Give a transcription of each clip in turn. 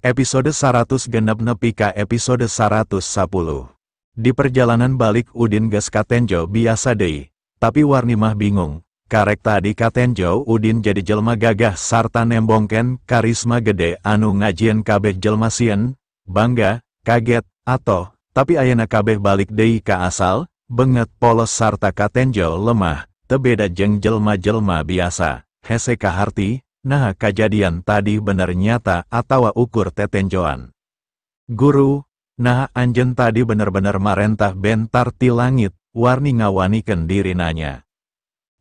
Episode 106 nepi ka episode 110. Di perjalanan balik Udin geus katenjo biasa deui, tapi Warni mah bingung. Karek tadi katenjo Udin jadi jelma gagah sarta nembongken karisma gede anu ngajieun kabeh jelma sieun, bangga, kaget, atoh, tapi ayeuna kabeh balik deui ka asal, benget polos sarta katenjo lemah, teu beda jeung jelma-jelma biasa. Hese kaharti, nah kajadian tadi bener nyata atawa ukur tetenjoan. Guru, nah anjeun tadi bener-bener marentah bentar ti langit, Warni ngawanikeun dirinanya.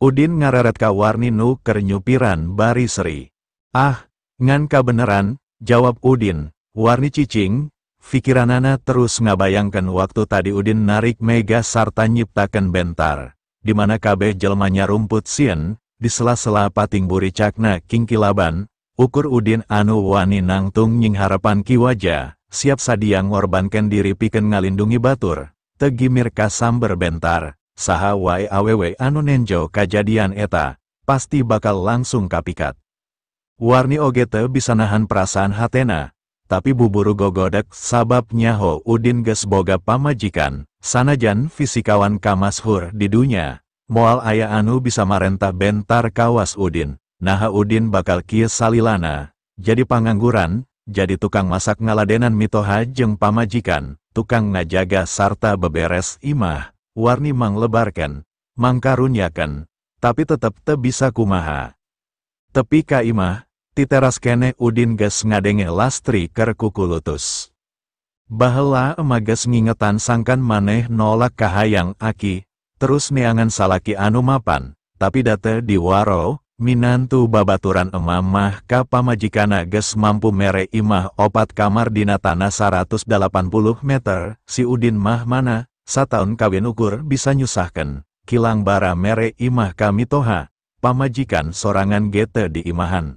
Udin ngareret ka Warni nu keur nyupiran bari seri. Ah, ngan kabeneran, jawab Udin. Warni cicing, pikiranana terus ngabayangkeun waktu tadi Udin narik mega sarta nyiptakeun bentar, di mana kabeh jelma nyarumput sieun. Di sela-sela pating buricakna kingkilaban, ukur Udin anu wani nangtung nying harapan ki waja, siap sadia ngorbankeun diri pikeun ngalindungi batur, teu gimir kasamber bentar, saha wae awewe anu nenjo kajadian eta, pasti bakal langsung kapikat. Warni oge teu bisa nahan perasaan hatena, tapi buburu gogodek sabab nyaho Udin geus boga pamajikan, sanajan fisikawan kamashur di dunya. Moal aya anu bisa marentah bentar kawas Udin, naha Udin bakal kieu salilana, jadi pangangguran, jadi tukang masak ngaladenan mitoha jeung pamajikan, tukang ngajaga sarta beberes imah, Warni manglebarkeun, mangkarunyakeun, tapi tetep teu bisa kumaha. Tepi ka imah, ti teras keneh Udin geus ngadenge Lastri keur kukulutus. Baheula ema geus ngingetan sangkan maneh nolak kahayang aki, terus neangan salaki anu mapan, tapi date diwaro, minantu babaturan ema mah ka pamajikana geus mampu mere imah 4 kamar dina tanah 180 meter, si Udin mah mana, sataun kawin ukur bisa nyusahkeun, kilang bara mere imah ka mitoha, pamajikan sorangan gete di imahan.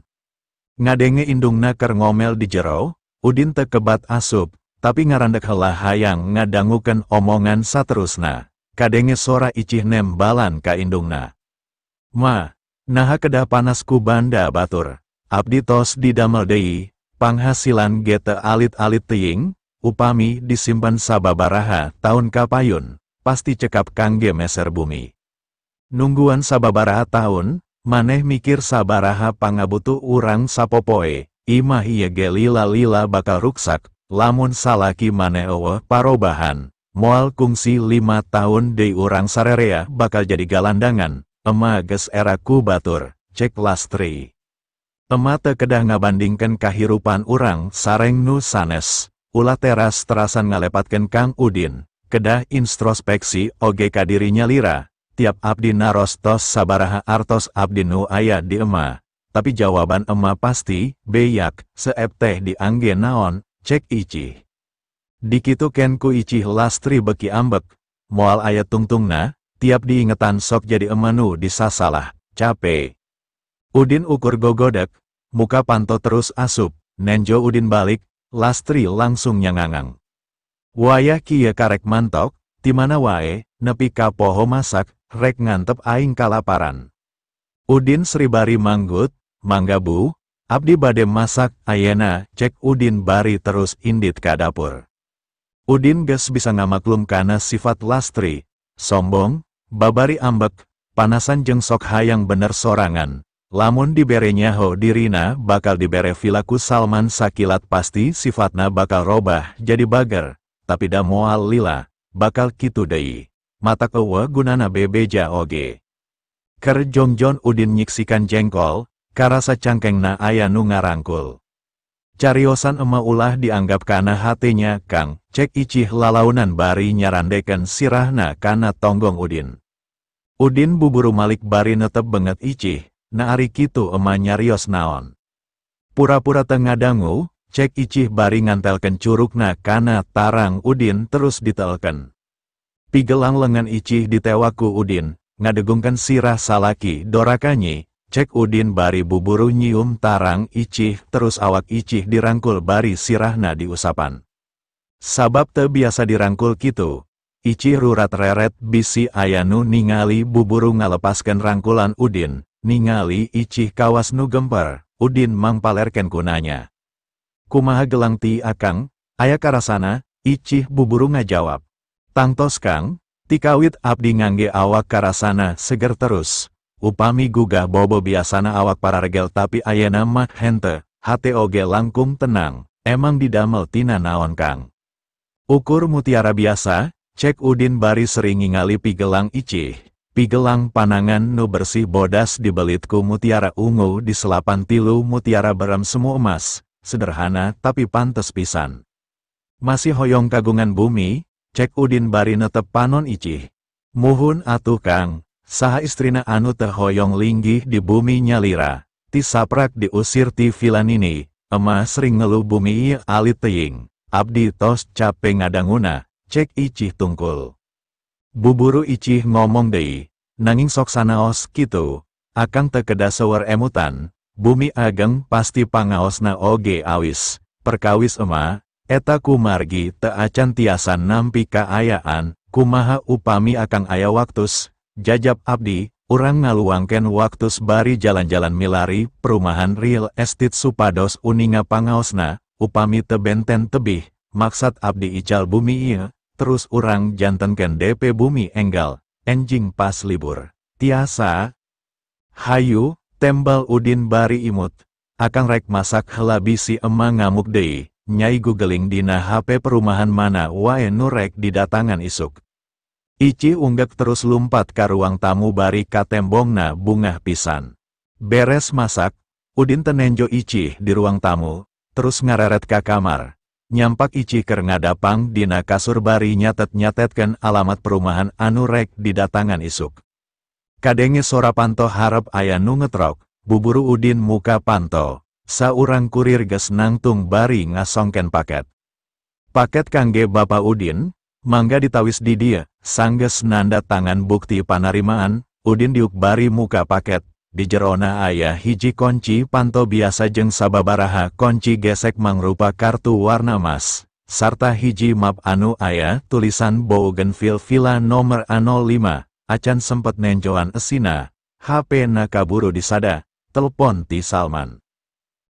Ngadenge indungna keur ngomel di jero, Udin teu kebat asup, tapi ngarandek heula hayang ngadangukeun omongan saterusna. Kadenge sora icih nembalan ka indungna. Ma, naha kedah panas ku banda batur. Abdi tos didamel deui, panghasilan gete alit-alit teuing, upami disimpan sababaraha taun kapayun, pasti cekap kangge meser bumi. Nungguan sababaraha taun, maneh mikir sabaraha pangabutuh urang sapopoe, imah ieu ge lila-lila bakal ruksak, lamun salaki maneh eueuh parobahan. Moal kungsi 5 tahun deui urang sarerea bakal jadi galandangan, ema geus era ku batur, cek Lastri. Ema teu kedah ngabandingkeun kahirupan urang sareng nu sanes, ulah teras terasan ngalepatkeun Kang Udin, kedah introspeksi oge ka diri nyalira, tiap abdi naros tos sabaraha artos abdi nu aya di ema, tapi jawaban ema pasti, beyak, seep teh diangge naon, cek icih. Dikitu ken ku icih Lastri beki ambek, moal aya tungtungna, tiap diingetan sok jadi emanu disasalah, cape. Udin ukur gogodek, muka panto terus asup, nenjo Udin balik, Lastri langsung nyangangang. Wayah kieu karek mantok, timana wae, nepi ka poho masak, rek ngantep aing kalaparan. Udin sribari manggut, mangga bu, abdi bade masak ayena, cek Udin bari terus indit ka dapur. Udin geus bisa ngamaklum kana sifat Lastri, sombong, babari ambek, panasan jeung sok hayang bener sorangan. Lamun dibere nyaho dirina bakal dibere vila ku Salman sakilat pasti sifatna bakal robah jadi bager, tapi da moal lila, bakal kitu deui. Matak eueuh gunana bebeja oge. Keur jongjon Udin nyiksikan jengkol, karasa cangkengna aya nu ngarangkul. Cariosan ema ulah dianggap kana hatenya Kang, cek icih lalaunan bari nyarandeken sirahna kana tonggong Udin. Udin buburu malik bari netep banget icih, na ari kitu ema nyarios naon. Pura-pura teu ngadangu, cek icih bari ngantelkeun curugna kana tarang Udin terus ditelkeun. Pigelang lengan icih ditewak ku Udin, ngadegungkeun sirah salaki dorakanyi. Cek Udin bari buburu nyium tarang icih terus awak icih dirangkul bari sirahna diusapan. Sabab teu biasa dirangkul kitu, icih rurat reret bisi aya nu ningali buburu ngalepaskeun rangkulan Udin, ningali icih kawas nu gemper, Udin mangpalerkeun kunanya. Kumaha gelang ti akang, aya karasana? Icih buburu ngajawab. Tangtos Kang, tikawit abdi ngangge awak karasana seger terus. Upami gugah bobo biasana awak pararegel tapi ayana mah hente, hate oge langkung tenang, emang didamel tina naon Kang? Ukur mutiara biasa, cek Udin bari sering ngingali pigelang Icih. Pigelang panangan nu bersih bodas dibelitku mutiara ungu di selapan tilu mutiara berem semu emas, sederhana tapi pantes pisan. Masih hoyong kagungan bumi, cek Udin bari netep panon Icih. Muhun atuh Kang, saha istrina anu teh hoyong linggih di bumi nyalira, ti saprak diusir ti vila nini, emah sering ngeluh bumi ieu alit teuing, abdi tos cape ngadanguna, cek Icih tungkul. Buburu Icih ngomong deui, nanging sok sanaos kitu, akang teu kedah seueur emutan, bumi ageng pasti pangaosna oge awis, perkawis emah, eta kumargi teu acan tiasa nampi kaayaan, kumaha upami akang aya waktus, jajab abdi, urang ngaluangkeun waktus bari jalan-jalan milari perumahan real estate supados uninga pangaosna, upami teu benten tebih, maksad abdi ical bumi ieu, terus urang jantenkeun DP bumi enggal, enjing pas libur. Tiasa? Hayu, tembal Udin bari imut. Akang rek masak heula bisi emang ngamuk deui, nyai googling dina HP perumahan mana wae nu rek didatangan isuk. Icih unggek terus lumpat ka ruang tamu bari katembongna bungah pisan. Beres masak, Udin tenenjo Icih di ruang tamu, terus ngareret ka kamar. Nyampak Icih keur ngadapang dina kasur bari nyatet-nyatetkeun alamat perumahan anu rek didatangan isuk. Kadenge sora panto harep aya nu ngetrok, buburu Udin muka panto, saurang kurir geus nangtung bari ngasongkeun paket. Paket kangge Bapak Udin, mangga ditawis di dieu, sanggeus nanda tangan bukti panarimaan, Udin diuk bari muka paket. Di jerona aya hiji kunci panto biasa jeung sababaraha kunci gesek mangrupa kartu warna emas, sarta hiji map anu aya tulisan Bougainville Villa nomor A05, acan sempet nenjoan esina, HP na kaburu disada, telepon ti Salman.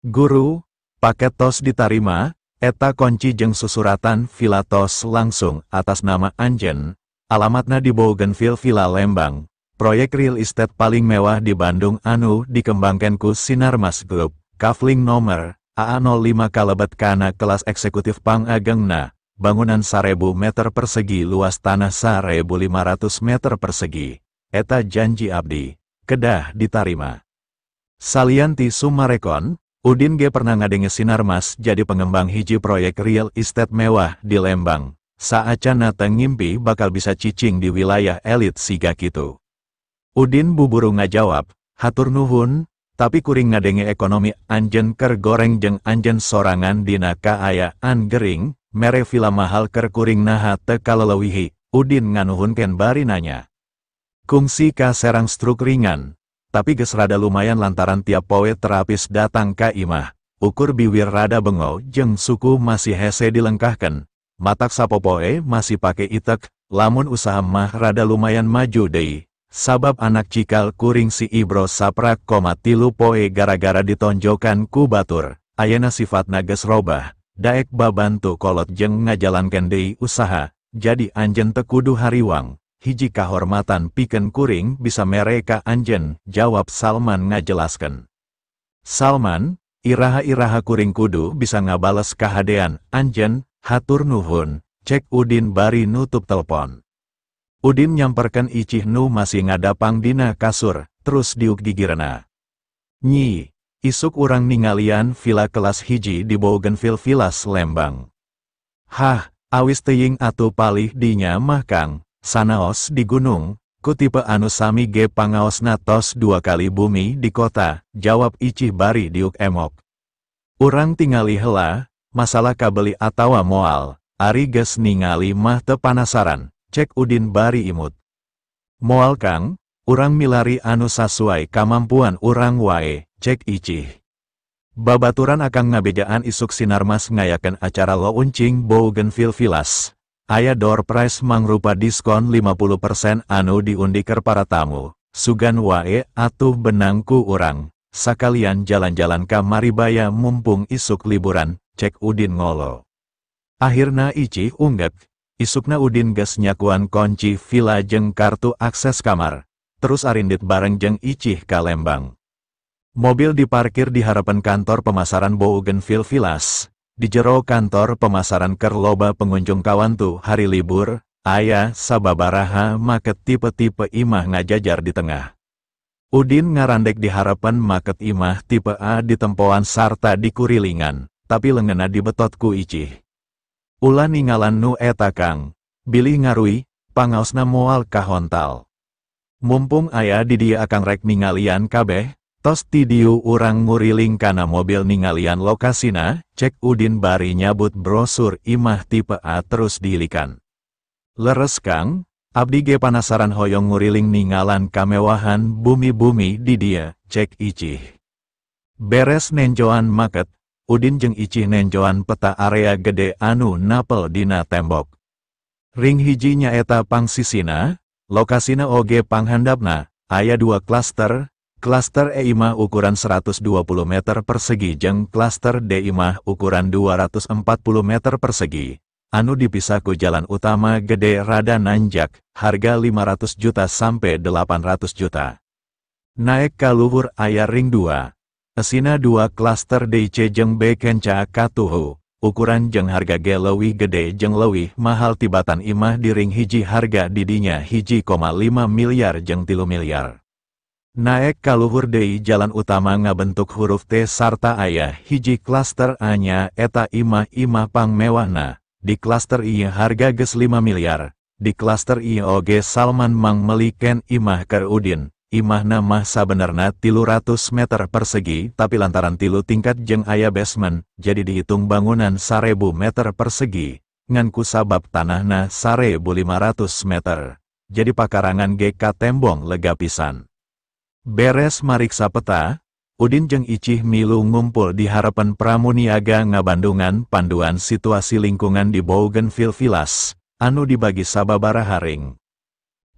Guru, paket tos ditarima, eta kunci jeung susuratan villa tos langsung atas nama anjen, alamatna di Bougainville Villa Lembang. Proyek real estate paling mewah di Bandung anu dikembangkan ku Sinarmas Group, kafling nomor AA05 kalebet kana kelas eksekutif pangagengna, bangunan 1000 meter persegi luas tanah 1500 meter persegi, eta janji abdi, kedah ditarima. Salian ti Sumarekon, Udin ge pernah ngadenge Sinarmas jadi pengembang hiji proyek real estate mewah di Lembang, saacana teu ngimpi bakal bisa cicing di wilayah elit siga kitu. Udin buburu ngajawab, hatur nuhun, tapi kuring ngadenge ekonomi anjen ker goreng jeung anjen sorangan dina kaayaan gering, mere villa mahal ker kuring naha teu kalelewihi, Udin nganuhunkeun bari nanya. Kungsi ka serang struk ringan, tapi geus rada lumayan lantaran tiap poe terapis datang ka imah, ukur biwir rada bengo jeung suku masih hese dilengkahkeun, matak sapopoe masih pake itek, lamun usaha mah rada lumayan maju deui. Sabab anak cikal kuring si Ibro saprak koma tilu poe gara-gara ditonjokan ku batur, ayana sifatna geus robah, daek babantu kolot jeung ngajalankeun deui usaha, jadi anjen teu kudu hariwang, hiji kahormatan pikeun kuring bisa mere ka anjen, jawab Salman ngajelaskeun. Salman, iraha-iraha kuring kudu bisa ngabales kahadean anjen, hatur nuhun, cek Udin bari nutup telepon. Udin nyamperkan Icih nu masih ngadapang dina kasur, terus diuk gigirna. Nyi, isuk urang ningalian villa kelas hiji di Bougainville Villas Lembang. Hah, awis teuing atuh palih dinya mah Kang, sanaos di gunung, ku tipe anu sami ge pangaosna tos 2 kali bumi di kota, jawab Icih bari diuk emok. Urang tingali heula, masalah kabeli atawa moal, ari geus ningali mah teu panasaran. Cek Udin bari imut. Moal Kang, urang milari anu sasuai kamampuan urang wae, cek Icih. Babaturan akang ngabejaan isuk Sinarmas ngayakeun acara launching Bougainville Villas. Aya door prize mangrupa diskon 50% anu diundi keur para tamu. Sugan wae atuh benang ku urang. Sakalian jalan-jalan ka Maribaya mumpung isuk liburan, cek Udin ngolo. Akhirna Icih unggek, isukna Udin geus nyakuan kunci villa jeung kartu akses kamar, terus arindit bareng jeung Icih ka Lembang. Mobil diparkir di harapan kantor pemasaran Bougainville Villas. Di jero kantor pemasaran keur loba pengunjung kawantu hari libur, aya sababaraha maket tipe-tipe imah ngajajar di tengah. Udin ngarandek di harapan maket imah tipe A di tempoan sarta di kurilingan, tapi lengena dibetot ku Icih. Ulah ningalan nu eta Kang, bilih ngarui, pangaosna moal kahontal. Mumpung aya di dieu akang rek ningalian kabeh, tos ti dieu urang nguriling kana mobil ningalian lokasina, cek Udin bari nyabut brosur imah tipe A terus diilikan. Leres Kang, abdi ge panasaran hoyong nguriling ningalan kamewahan bumi-bumi di dieu, cek Icih. Beres nenjoan maket, Udin jeung Icih nenjoan peta area gede anu napel dina tembok. Ring hiji nyaeta pangsisina, lokasina oge panghandapna, aya dua klaster, klaster E imah ukuran 120 meter persegi jeung klaster D imah ukuran 240 meter persegi, anu dipisah ku jalan utama gede rada nanjak, harga 500 juta sampai 800 juta. Naek ka luhur aya ring 2. Esina 2 klaster D C jeung B kenca katuhu, ukuran jeung harga ge leuwih gede jeung leuwih mahal tibatan imah di ring hiji harga didinya 1,5 miliar jeung 3 miliar. Naek kaluhur deui jalan utama ngabentuk huruf T sarta aya hiji klaster A nya eta imah-imah pangmewahna, di klaster I harga geus 5 miliar, di klaster I oge Salman mang meliken imah keur Udin. Imahna mah sabenerna 300 meter persegi tapi lantaran 3 tingkat jeung aya basement, jadi dihitung bangunan 1000 meter persegi, ngan ku sabab tanahna 1500 meter, jadi pakarangan ge katembong lega pisan. Beres mariksa peta, Udin jeung Icih milu ngumpul di harapan Pramuniaga ngabandungan panduan situasi lingkungan di Bougainville Villas, anu dibagi sababaraha ring.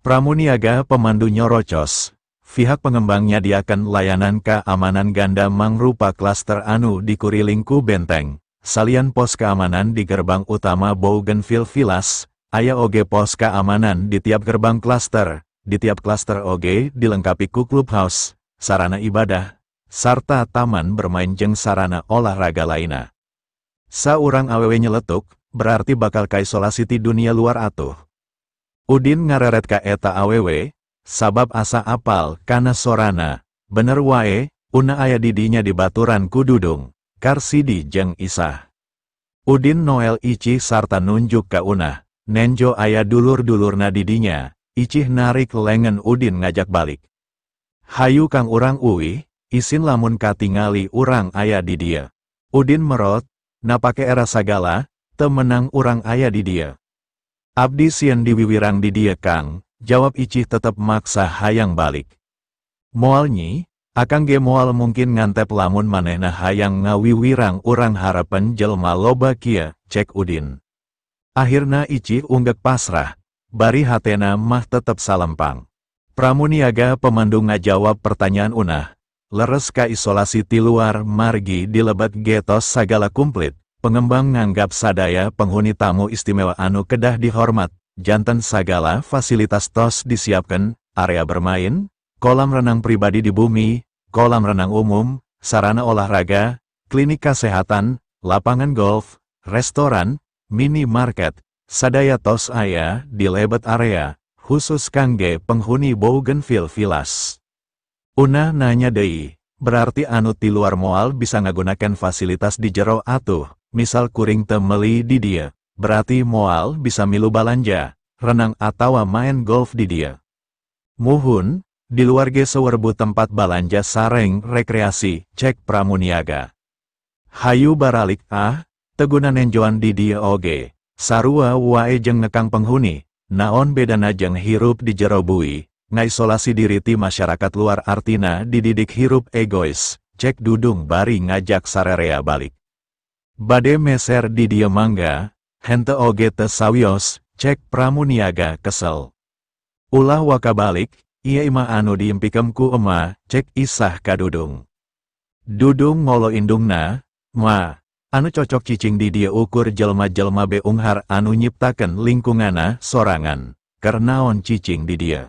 Pramuniaga pemandu nyorocos. Pihak pengembang nyadiakan layanan keamanan ganda mangrupa klaster anu dikuriling ku benteng, salian pos keamanan di gerbang utama Bougainville Villas, aya oge pos keamanan di tiap gerbang klaster, di tiap klaster oge dilengkapi ku clubhouse, sarana ibadah, sarta taman bermain jeung sarana olahraga lainna. Saurang awewe nyeletuk, berarti bakal kaisolasi ti dunia luar atuh. Udin ngareret ka eta awewe, sabab asa apal kana sorana, bener wae, una aya didinya di baturan ku Dudung, Karsidi jeung Isah. Udin Noel Icih sarta nunjuk ka Unah, nenjo aya dulur-dulurna didinya, Icih narik lengan Udin ngajak balik. Hayu kang urang uwih, isin lamun katingali urang aya di dieu. Udin merot, napake era sagala, temenang urang aya di dieu. Abdi sieun diwiwirang di dieu Kang, jawab Icih tetep maksa hayang balik. Moal nyi, akang ge moal mungkin ngantep lamun manehna hayang ngawiwirang urang harapan jelma loba kieu, cek Udin. Akhirna Icih unggek pasrah, bari hatena mah tetep salempang. Pramuniaga pemandu ngajawab pertanyaan Unah, leres ka isolasi ti luar margi dilebet getos sagala kumplit, pengembang nganggap sadaya penghuni tamu istimewa anu kedah dihormat. Janten sagala fasilitas tos disiapkan, area bermain, kolam renang pribadi di bumi, kolam renang umum, sarana olahraga, klinik kesehatan, lapangan golf, restoran, minimarket, sadaya tos aya di lebet area, khusus kangge penghuni Bougainville Villas. Unah nanya deui, berarti anu ti luar moal bisa ngagunakan fasilitas di jero atuh, misal kuring teu meuli di dieu. Berarti moal bisa milu balanja, renang atawa main golf di dieu. Muhun, di luar ge sewerbu tempat balanja sareng rekreasi, cek Pramuniaga. Hayu baralik ah, teguna nenjoan di dieu oge, sarua wae jeung ngekang penghuni, naon bedana jeung hirup di jero bui, ngaisolasi diri ti masyarakat luar artina dididik hirup egois, cek Dudung bari ngajak sarerea balik. Bade meser di dieu mangga, hente oge teu sawios, cek Pramuniaga kesel. Ulah waka balik, ieu imah anu diimpikem ku ema, cek Isah ka Dudung. Dudung ngolo indungna, ma, anu cocok cicing di dieu ukur jelma-jelma beunghar anu nyiptakeun lingkunganna sorangan, keur naon cicing di dieu.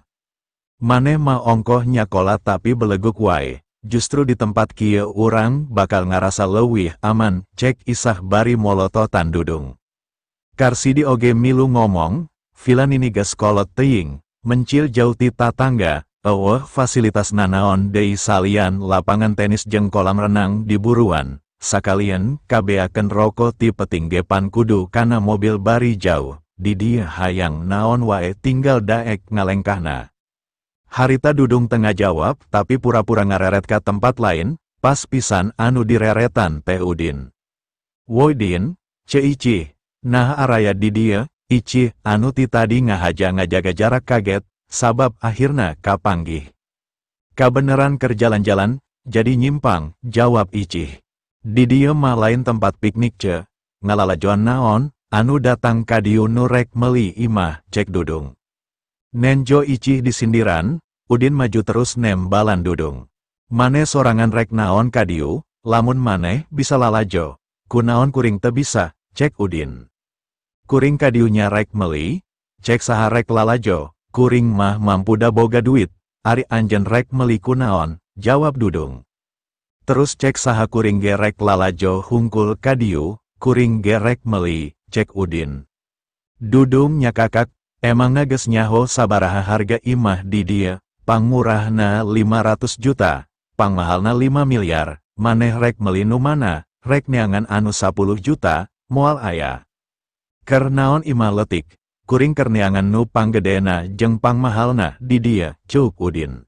Maneh mah ongkoh nyakola tapi beleguk wae, justru di tempat kieu urang bakal ngarasa leuwih aman, cek Isah bari molototan Dudung. Karsidi oge milu ngomong, villa nini geus kolot teuing, mencil jauh ti tatangga, eueuh fasilitas nanaon deui salian lapangan tenis jeung kolam renang di buruan, sakalian kabeakeun roko ti petinggepan kudu kana mobil bari jauh, di dieu hayang naon wae tinggal daek ngalengkahna. Harita Dudung tengah jawab tapi pura-pura ngareret ka tempat lain, pas pisan anu direretan teh Udin. Woi Din, ce Icih, nah araya di dieu, Icih anu ti tadi ngahaja ngajaga jarak kaget, sabab akhirna kapanggih. Kabeneran keur jalan-jalan, jadi nyimpang, jawab Icih. Di dieu mah lain tempat piknik ce, ngalalajoan naon, anu datang ka dieu nu rek meuli imah, cek Dudung. Nenjo Icih disindiran, Udin maju terus nembalan Dudung. Maneh sorangan rek naon ka dieu, lamun maneh bisa lalajo, kunaon kuring teu bisa, cek Udin. Kuring ka dieu nya rek meuli, cek saha rek lalajo, kuring mah mampu da boga duit, ari anjeun rek meuli kunaon, jawab Dudung. Terus cek saha kuring ge rek lalajo hungkul ka dieu, kuring ge rek meuli, cek Udin. Dudung nyakakak, emangna geus nyaho sabaraha harga imah di dieu, pangmurahna 500 juta, pangmahalna 5 miliar, maneh rek meuli nu mana, rek neangan anu 10 juta, moal aya. Keur naon imah leutik, kuring keur neangan nu panggedena jeung pangmahalna di dieu, ceuk Udin.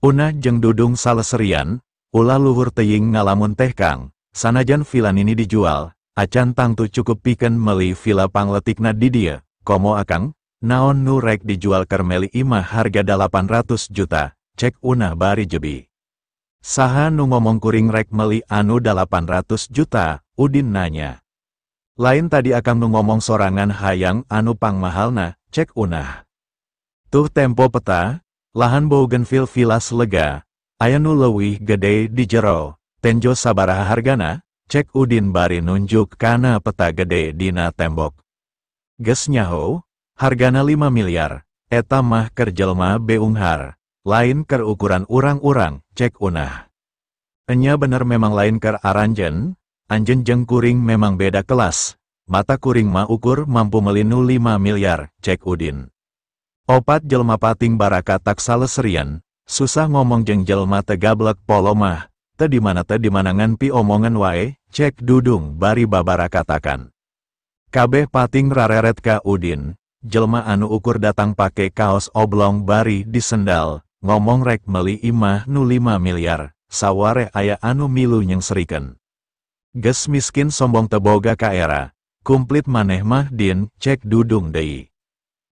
Unah jeung Dudung saleserian, ulah luhur teuing ngalamun teh Kang, sanajan villa nini dijual, acan tangtu cukup pikeun meuli villa pangletikna di dieu, komo akang, naon nu rek dijual keur meuli imah harga 800 juta, cek Unah bari jebi. Saha nu ngomong kuring rek meuli anu 800 juta, Udin nanya. Lain tadi akang nu ngomong sorangan hayang anu pangmahalna, cek Unah. Tuh tempo peta, lahan Bougainville Villas lega, aya nu leuwih gede di jero, tenjo sabaraha hargana, cek Udin bari nunjuk kana peta gede dina tembok. Geus nyaho, hargana 5 miliar, eta mah keur jelma beunghar, lain keur ukuran urang-urang, cek Unah. Enya bener memang lain keur aranjeun, anjeun jeung kuring memang beda kelas, mata kuring mah ukur mampu meuli nu 5 miliar, cek Udin. Opat jelma pating barakatak saleserian, susah ngomong jeung jelma teu gablek polo mah, teu dimana ngan pi omongan wae, cek Dudung bari babarakatakan. Kabeh pating rareret ka Udin, jelma anu ukur datang pake kaos oblong bari disendal, ngomong rek meuli imah nu 5 miliar, saware aya anu milu nyengserikeun. Geus miskin sombong teu boga kaera, kumplit maneh mah Din, cek Dudung deui.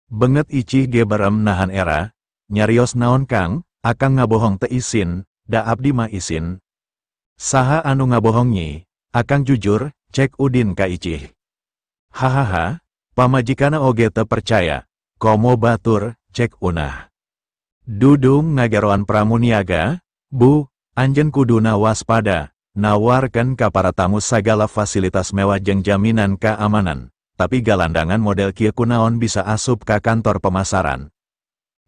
Benget Icih ge berem nahan era, nyarios naon Kang, akang ngabohong teu isin, da abdi mah isin. Saha anu ngabohong nyi, akang jujur, cek Udin ka Icih. Hahaha, pamajikana oge teu percaya, komo batur, cek Unah. Dudung ngageroan pramuniaga, bu, anjeun kuduna waspada, nawarkeun ka para tamu sagala fasilitas mewah jeung jaminan keamanan, tapi galandangan model kieu kunaon bisa asup ka kantor pemasaran.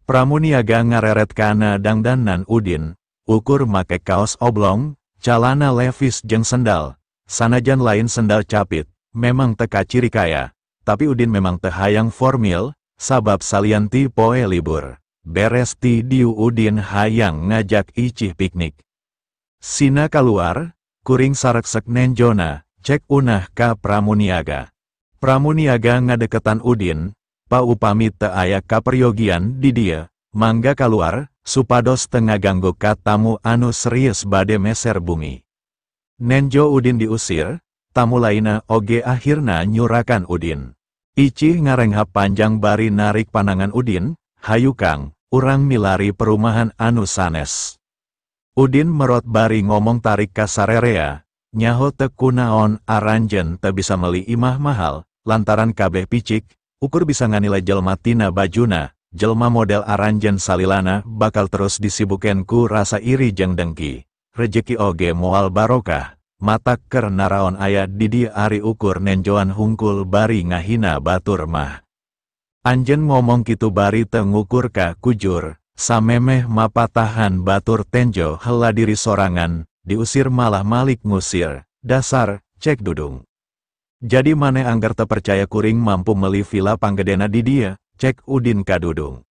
Pramuniaga ngareret kana dangdanan Udin, ukur make kaos oblong, calana Levi's jeung sendal, sanajan lain sendal capit, memang teka ciri kaya, tapi Udin memang teu hayang formil, sabab salian ti poe libur. Beres ti diu Udin hayang ngajak Icih piknik. Sina kaluar, kuring sareksek nenjona, cek Unah ka pramuniaga. Pramuniaga ngadeketan Udin, pa upami teu aya kaperyogian di dieu, mangga kaluar, supados teu ngaganggu ka tamu anu serius bade meser bumi. Nenjo Udin diusir, tamu lainna oge akhirna nyurakan Udin. Icih ngarenghap panjang bari narik panangan Udin, hayu Kang, urang milari perumahan anu sanes. Udin merot bari ngomong tarik ka sarerea, nyaho teu kunaon aranjeun teu bisa meuli imah mahal, lantaran kabeh picik, ukur bisa nganilai jelma tina bajuna, jelma model aranjeun salilana bakal terus disibuken ku rasa iri jeung dengki, rejeki oge moal barokah, Matak ker naraon aya di dieu ari ukur nenjoan hungkul bari ngahina batur mah. Anjeun ngomong kitu bari teu ngukur ka kujur, samemeh mapatahan batur tenjo heula diri sorangan, diusir malah malik ngusir, dasar, cek Dudung. Jadi maneh angger teu percaya kuring mampu meli villa panggedena di dieu, cek Udin ka Dudung.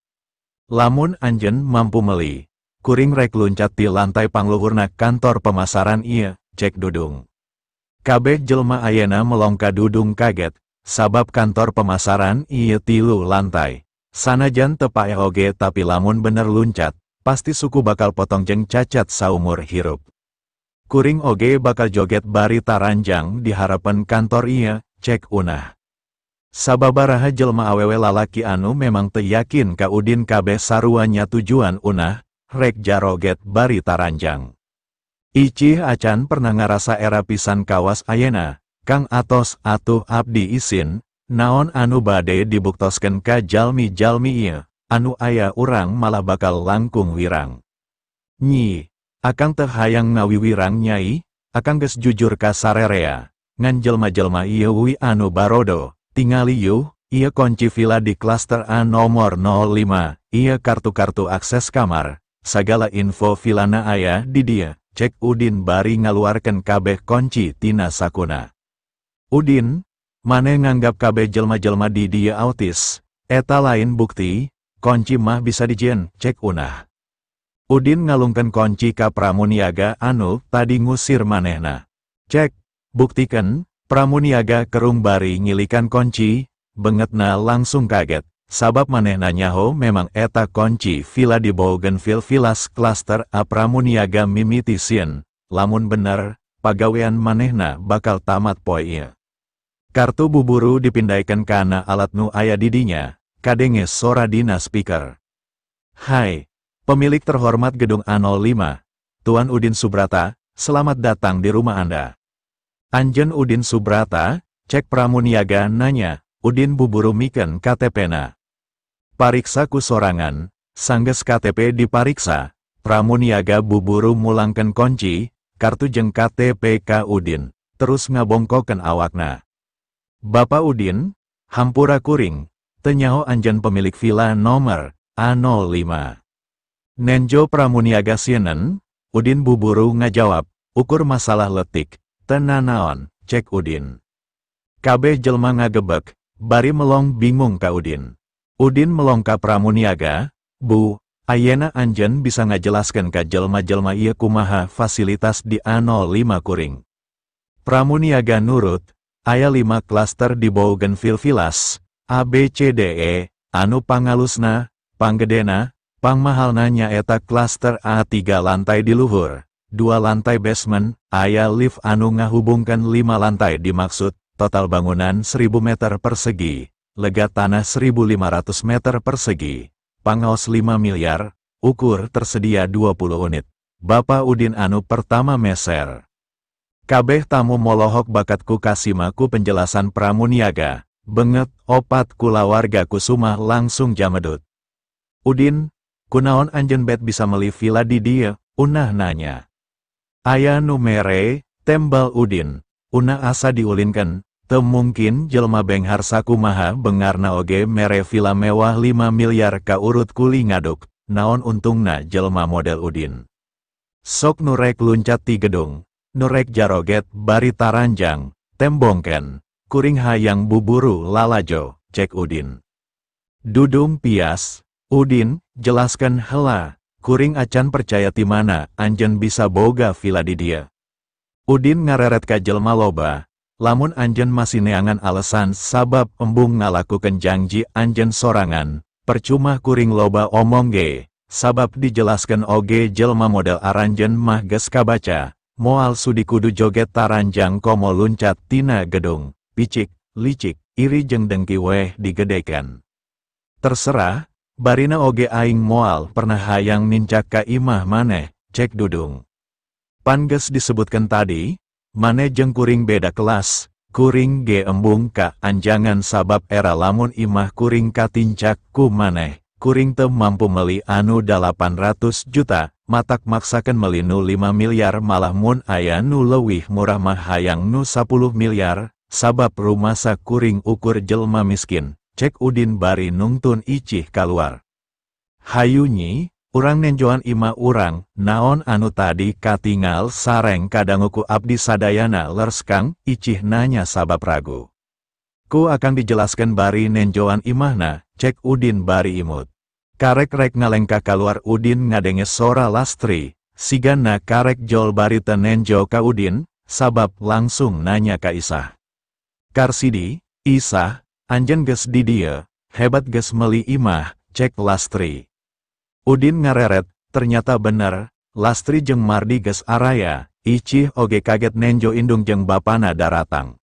Lamun anjeun mampu meli, kuring rek luncat ti lantai pangluhurna kantor pemasaran ieu, cek Dudung. Kabeh jelma ayena melong ka Dudung kaget, sabab kantor pemasaran ieu 3 lantai. Sanajan teu paeh oge tapi lamun bener luncat, pasti suku bakal potong jeung cacat saumur hirup. Kuring oge bakal joget bari taranjang di harapan kantor ieu, cek Unah. Sababaraha jelma awewe lalaki anu memang teu yakin ka Udin kabeh saruanya tujuan Unah, rek jaroget bari taranjang. Icih acan pernah ngarasa era pisan kawas ayena, Kang atos atuh abdi isin, naon anu bade dibuktoskeun ka jalmi-jalmi ieu, anu aya urang malah bakal langkung wirang. Nyi, akang teu hayang ngawiwirang nyai, akang geus jujur ka sarerea, ngan jelma-jelma ieu wi anu barodo, tingali yuh, ieu kunci villa di klaster A nomor 05, ieu kartu-kartu akses kamar, sagala info villana aya di dieu, cek Udin bari ngaluarkeun kabeh kunci tina sakuna. Udin, maneh nganggap kabeh jelma-jelma di dieu autis, eta lain bukti, kunci mah bisa dijieun, cek Unah. Udin ngalungkeun kunci ka pramuniaga anu tadi ngusir manehna. Cek, buktikan, pramuniaga kerung bari ngilikan kunci, bengetna langsung kaget, sabab manehna nyaho memang eta kunci villa di Bougainville Villas Cluster A. Pramuniaga mimiti sieun, lamun bener, pagawean manehna bakal tamat poe ieu. Kartu buburu dipindaikan kana alat nu aya di dinya, kadenge sora dina speaker. Hai, pemilik terhormat gedung A05, Tuan Udin Subrata, selamat datang di rumah Anda. Anjeun Udin Subrata, cek pramuniaga nanya, Udin buburu miken KTP-na. Pariksa ku sorangan, sanggeus KTP dipariksa, pramuniaga buburu mulangkeun kunci, kartu jeung KTP ka Udin, terus ngabongkokeun awakna. Bapak Udin, hampura kuring, teu nyaho anjeun pemilik villa nomor A05. Nenjo pramuniaga sienen, Udin buburu ngajawab, ukur masalah letik, teu nanaon, cek Udin. Kabeh jelma ngagebek, bari melong bingung ka Udin. Udin melong ka pramuniaga, Bu, ayena anjeun bisa ngajelaskeun ka jelma-jelma ieu kumaha fasilitas di A05 kuring. Pramuniaga nurut, aya 5 klaster di Bougainville Villas, A B C D E, anu pangalusna, panggedena, pangmahalna nyaeta klaster A 3 lantai di luhur, 2 lantai basement, aya lift anu ngahubungkeun 5 lantai dimaksud, total bangunan 1000 meter persegi, lega tanah 1500 meter persegi, pangaos 5 miliar, ukur tersedia 20 unit. Bapak Udin anu pertama meser. Kabeh tamu molohok bakatku kasimaku penjelasan pramuniaga, benget opat kulawarga kusuma langsung jamedut. Udin, kunaon anjeun bet bisa meli villa di dieu, Unah nanya. Aya nu mere, tembal Udin, Unah asa diulinkeun, teu mungkin jelma benghar sakumaha bengarna oge mere villa mewah 5 miliar ka urut kuli ngaduk, naon untungna jelma model Udin. Sok nurek luncat ti gedung, nurek jaroget bari taranjang, tembongken, kuring hayang buburu lalajo, cek Udin. Dudung pias, Udin, jelaskan hela, kuring acan percaya ti mana anjeun bisa boga villa di dieu. Udin ngareret ka jelma loba, lamun anjeun masih neangan alasan sabab embung ngalakukeun janji anjeun sorangan, percuma kuring loba omong ge, sabab dijelaskan oge jelma model aranjeun mah geus kabaca, moal sudi kudu joget taranjang komo luncat tina gedung, picik, licik, iri jeung dengki weh digedekan. Terserah, barina oge aing moal pernah hayang nincak ka imah maneh, cek Dudung. Pan geus disebutkan tadi, maneh jeung kuring beda kelas, kuring ge embung ka anjangan sabab era lamun imah kuring katincak ku maneh, kuring teu mampu meli anu 800 juta, matak maksakeun meli nu 5 miliar malah mun aya nu leuwih murah mah hayang nu 10 miliar, sabab rumasa kuring ukur jelma miskin, cek Udin bari nungtun Icih kaluar. Hayu nyi, urang nenjoan imah urang, naon anu tadi katingal sareng kadangu ku abdi sadayana lers Kang, Icih nanya sabab ragu. Ku akan dijelaskan bari nenjoan imahna, cek Udin bari imut. Karek rek ngalengka kaluar Udin ngadenge sora Lastri, sigana karek jol bari tenenjo ka Udin, sabab langsung nanya ka Isah. Karsidi, Isah, anjen geus di dieu, hebat geus meli imah, cek Lastri. Udin ngareret, ternyata bener, Lastri jeung Mardi geus araya, Icih oge kaget nenjo indung jeung bapana daratang.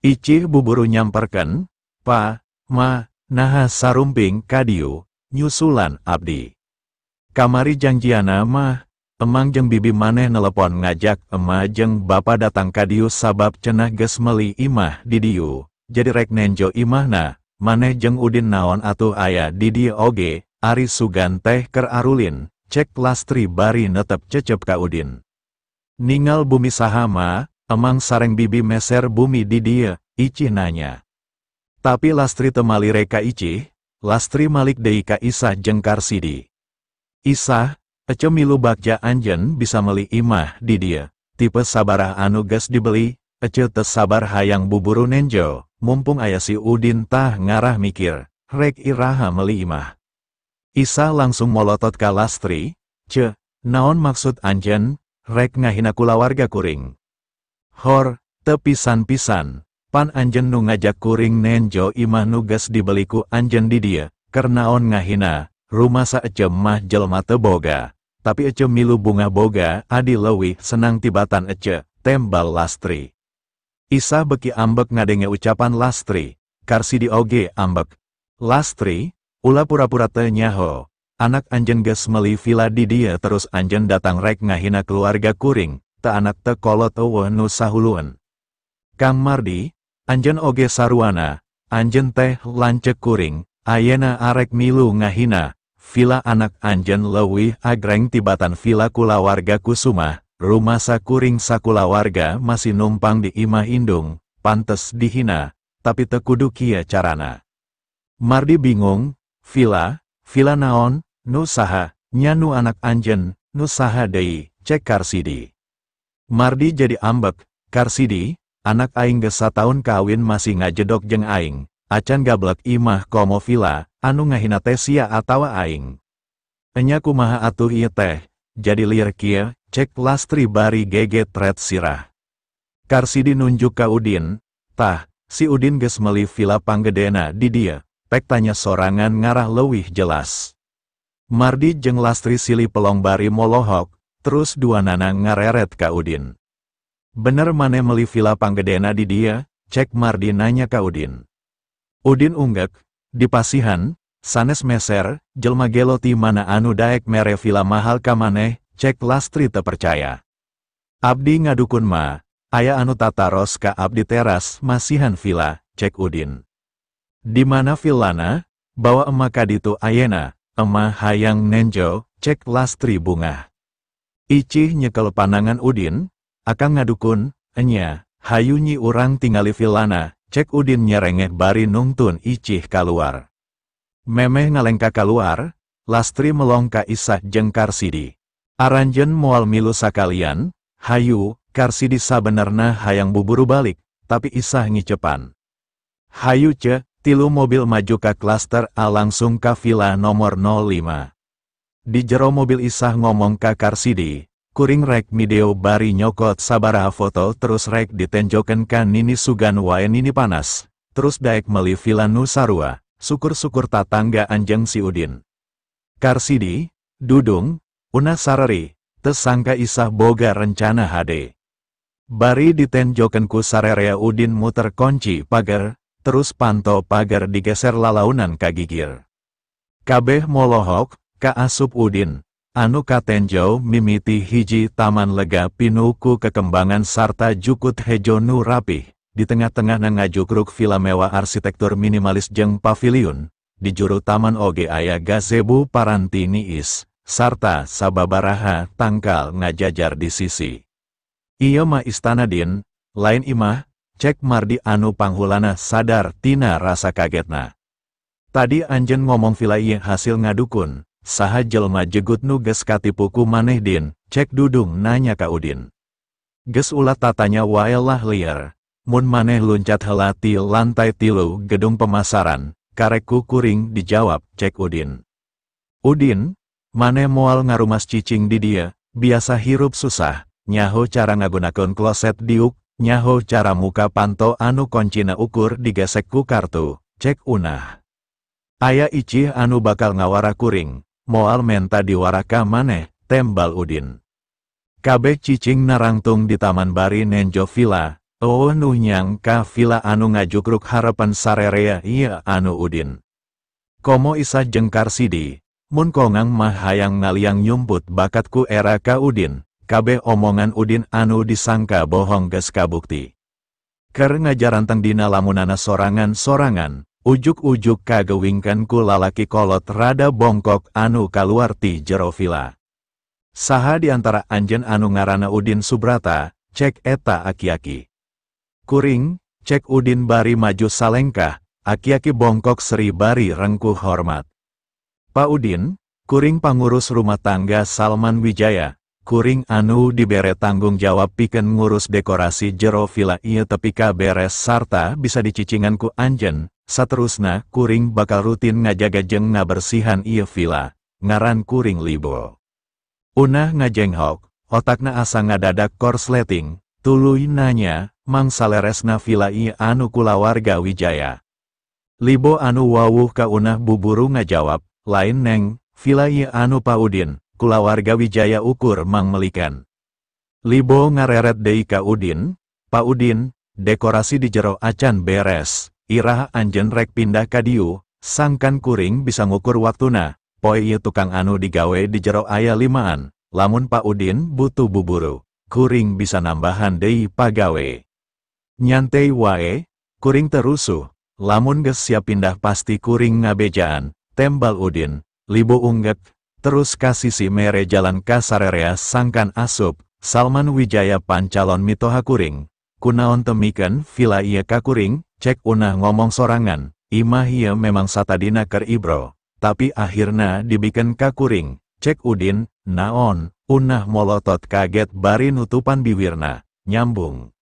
Icih buburu nyamperken, Pa, Ma, naha sarumping kadiu, nyusulan abdi. Kamari janjiana mah, emang jeung bibi maneh nelepon ngajak ema jeung bapa datang kadiu sabab cenah geus meuli imah di dieu, jadi rek nenjo imahna, maneh jeung Udin naon atuh aya di dieu oge, ari sugan teh keur arulin, cek Lastri bari netep cecep ka Udin. Ningal bumi saha ma, emang sareng bibi meser bumi di dieu, Icih nanya. Tapi Lastri teu malire ka Icih, Lastri malik deui ka Isah jeung Karsidi. Isah, ece milu bagja anjeun bisa meli imah di dieu, tipe sabarah anu geus dibeli, ece teu sabar hayang buburu nenjo, mumpung aya si Udin tah ngarah mikir, rek iraha meli imah. Isah langsung molotot ka Lastri, ce, naon maksud anjeun, rek ngahina kulawarga kuring. Hor, teu pisan-pisan, pan anjeun nu ngajak kuring nenjo imah nu geus dibeli ku anjeun di dieu, keur naon ngahina, rumasa ece mah jelma teu boga, tapi ece milu bunga boga adi leuwih senang tibatan ece, tembal Lastri. Isah beki ambek ngadenge ucapan Lastri, Karsidi oge ambek. Lastri, ulah pura-pura teu nyaho, anak anjeun geus meuli villa di dieu terus anjeun datang rek ngahina keluarga kuring, teu anak teu kolot eueuh nu sahulueun. Kang Mardi, anjeun oge saruana, anjeun teh lanceuk kuring, ayeuna arek milu ngahina, villa anak anjeun leuwih agreng tibatan villa kulawarga Kusuma, rumasa kuring sakulawarga masih numpang di imah indung, pantes dihina, tapi teu kudu kieu carana. Mardi bingung, villa, villa naon, nu saha, nya nu anak anjeun, nu saha deui, cek Karsidi. Mardi jadi ambek, Karsidi, anak aing geus sataun kawin masih ngajedok jeung aing, acan gablek imah komo villa, anu ngahina teh sia atawa aing. Enya kumaha atuh ieu teh, jadi lieur kieu, cek Lastri bari gegetret sirah. Karsidi nunjuk ka Udin, tah, si Udin geus meuli villa panggedena di dieu, pek tanya sorangan ngarah leuwih jelas. Mardi jeung Lastri silih pelong bari molohok, terus dua nana ngareret ka Udin. Bener maneh meuli villa panggedena di dieu, cek Mardi nanya ka Udin. Udin unggek, dipasihan, sanes meser, jelma gelo ti mana anu daek mere villa mahal ka maneh, cek Lastri teu percaya. Abdi ngadukun ma, aya anu tataros ka abdi teras masihan villa, cek Udin. Di mana villana, bawa emak kaditu ayena, emak hayang nenjo, cek Lastri bungah. Icih nyekel panangan Udin, akang ngadukun, enya, hayu nyi urang tingali villana, cek Udin nyerengeh bari nungtun Icih kaluar. Memeh ngalengka kaluar, Lastri melong ka Isah jeung Karsidi. Aranjeun moal milu sakalian, hayu, Karsidi sabenerna hayang buburu balik, tapi Isah ngicepan. Hayu ce, tilu mobil maju ka klaster A langsung ka villa nomor 05. Di jero mobil Isah ngomong ka Karsidi, kuring rek video bari nyokot sabaraha foto terus rek ditenjoken ka Nini sugan wae Nini panas, terus daek meli villa nu sarua, syukur-syukur tatangga anjeng si Udin. Karsidi, Dudung, unah sareri, tesangka Isah boga rencana hade. Bari ditenjoken ku sarerea Udin muter kunci pagar, terus panto pagar digeser lalaunan ka gigir. Kabeh molohok, ka asup Udin, anu katenjo mimiti hiji taman lega pinuku kekembangan sarta jukut hejo nu rapih, di tengah-tengah ngajukruk villa mewah arsitektur minimalis jeung pavilion, Di juru taman oge aya gazebo paranti niis, sarta sababaraha tangkal ngajajar di sisi. Ieu mah istana Din, lain imah, cek Mardi anu panghulana sadar tina rasa kagetna. Tadi anjeun ngomong villa ieu hasil ngadukun, saha jelma jegut nu geus katipu ku maneh Din, cek Dudung nanya ka Udin. Geus ulah tatanya wae lah liar, mun maneh luncat heula ti lantai 3 gedung pemasaran, karek ku kuring dijawab, cek Udin. Udin, maneh moal ngarumas cicing di dia, biasa hirup susah, nyaho cara ngagunakeun kloset diuk, nyaho cara muka panto anu koncina ukur digesek ku kartu, cek Unah. Aya icih anu bakal ngawara kuring, moal menta diwaraka maneh, tembal Udin. Kabeh cicing narangtung di taman bari nenjo villa, oh nu nyangka villa anu ngajukruk harapan sarerea ieu anu Udin. Komo Isa jeung Karsidi, mun kongang mah hayang ngaliang nyumput bakat ku era ka Udin, kabeh omongan Udin anu disangka bohong geus kabukti. Keur ngajaranteng dina lamunana sorangan-sorangan, ujuk-ujuk kagewingkeun ku lalaki kolot rada bongkok anu kaluar ti jero villa. Saha di antara anjeun anu ngaranna Udin Subrata, cek eta aki-aki. Kuring, cek Udin bari maju salengkah, aki-aki bongkok seri bari rengkuh hormat. Pak Udin, kuring pangurus rumah tangga Salman Wijaya, kuring anu dibere tanggung jawab pikeun ngurus dekorasi jero villa ieu tepi ka beres sarta bisa dicicingan ku anjeun, saterusna kuring bakal rutin ngajaga jeung ngabersihan ieu villa, ngaran kuring Libo. Unah ngajenghok, otakna asa ngadadak korsleting, tuluy nanya, mang saleresna villa ieu anu kulawarga Wijaya. Libo anu wawuh ka Unah buburu ngajawab, lain neng, villa ieu anu Pa Udin, kulawarga Wijaya ukur mang melikan. Libo ngareret deui ka Udin, Pa Udin, dekorasi di jero acan beres, iraha anjeun rek pindah ka dieu, sangkan kuring bisa ngukur waktuna. Poe ieu tukang anu digawe di jero aya 5an, lamun Pak Udin butuh buburu, kuring bisa nambahan deui pagawe. Nyantei wae, kuring terusuh, lamun geus siap pindah pasti kuring ngabejaan, tembal Udin, Libo unggek, terus ka sisi mere jalan ka sarerea sangkan asup, Salman Wijaya pan calon mitoha kuring, kunaon temikeun villa ieu ka kuring, cek Unah ngomong sorangan, imah ieu memang satadina keur ibro. Tapi akhirna dibikin ka kuring, cek Udin, naon, Unah molotot kaget bari nutupan biwirna, nyambung.